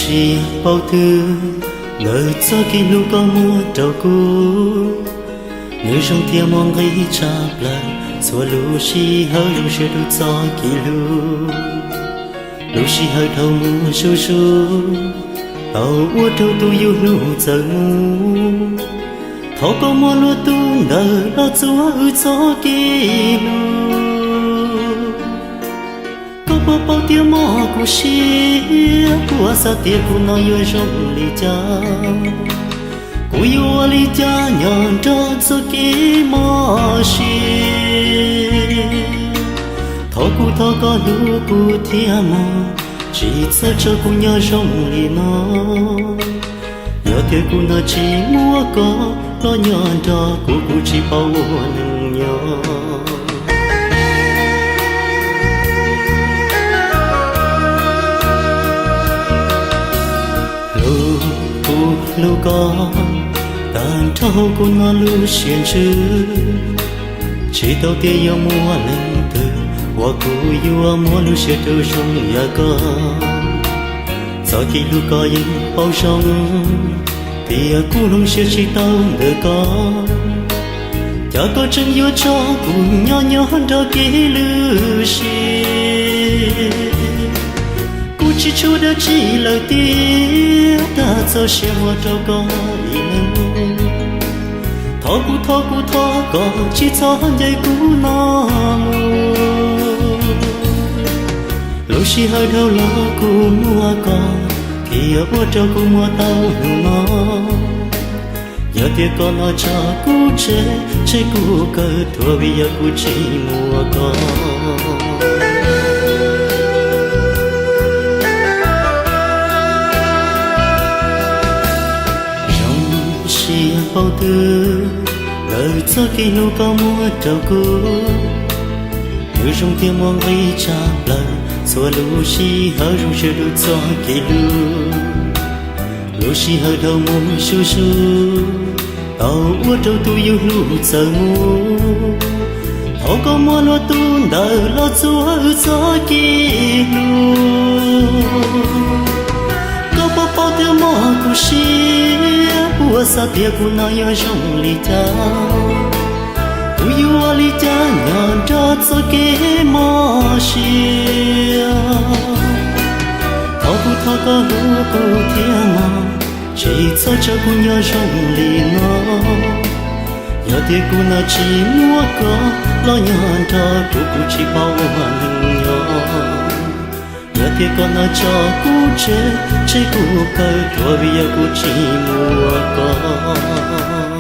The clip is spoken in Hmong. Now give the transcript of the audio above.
Tsis paub twg ntawm txoj kev hlub koj muab rau kuv, nws zoo thiab muaj nqis tshaj plaws. Txhua lub sij hawm zoo siab rau txoj kev hlub. Lub sij hawm dhau mus zuj zus, tau ua rau tus yus hlub txawm mus. Thov koj muab luag tub ntawm los txuas wb txoj kev hlub. Koj puas paub tias mob kuv siab, kuv xav tias kuv no yuav zoo li cas. Kuv yuav ua li cas nyob nrog txoj kev mob siab? Thov kuv thov koj hlub kuv thiab mog, tsis txhob tso kuv nyob zoo li no. Yog tias kuv no tsis muaj koj los nyob nrog kuv, kuv tsis paub ua neej nyob. Hlub kuv hlub koj, tag nrho kuv no lub siab ntsws. Tsis tau tias yuav muaj leej twg uas kuv yuav muab lub siab rau zoo yam koj. Txoj kev hlub koj yeej paub zoo, tiam kuv hloov siab tsis tau ntawm koj. Cas koj tseem yuav tso kuv nyob nyob nrog kev lwm sim? Kuv tsis tshuav dab tsi lawm tiag, tag txoj sia muab rau koj ib leeg. Thov kuv thov kuv thov koj tsis txhob ncaim kuv no mus. Lub sij hawm dhau los kuv muaj koj, thiaj ua rau kuv muaj tau hnub no. Yog tias koj no tso kuv tseg, tseg kuv kawg thuam vim yog kuv tsis muaj koj. Zoo siab npaum twg ntawm txoj kev hlub koj muab rau kuv, nws zoo thiab muaj nqis tshaj plaws. Txhua lub sij hawm zoo siab rau txoj kev hlub. Lub sij hawm dhau mus zuj zus, tau ua rau tus yus hlub txawm mus. Thov koj muab luag tub ntawm los txuas wb txoj kev hlub. Koj puas paub tias mob kuv siab, puas xav tias kuv no yuav zoo li cas. Kuv yuav ua li cas nyob nrog txoj kev mob siab? Thov kuv thov koj hlub kuv thiab mog, tsis txhob tso kuv nyob zoo li no. Yog tias kuv no tsis muaj koj los nyob nrog kuv, kuv tsis paub ua neej nyob. Yog tias koj no tso kuv tseg, tseg kuv kawg thuam vim yog kuv tsis muaj koj.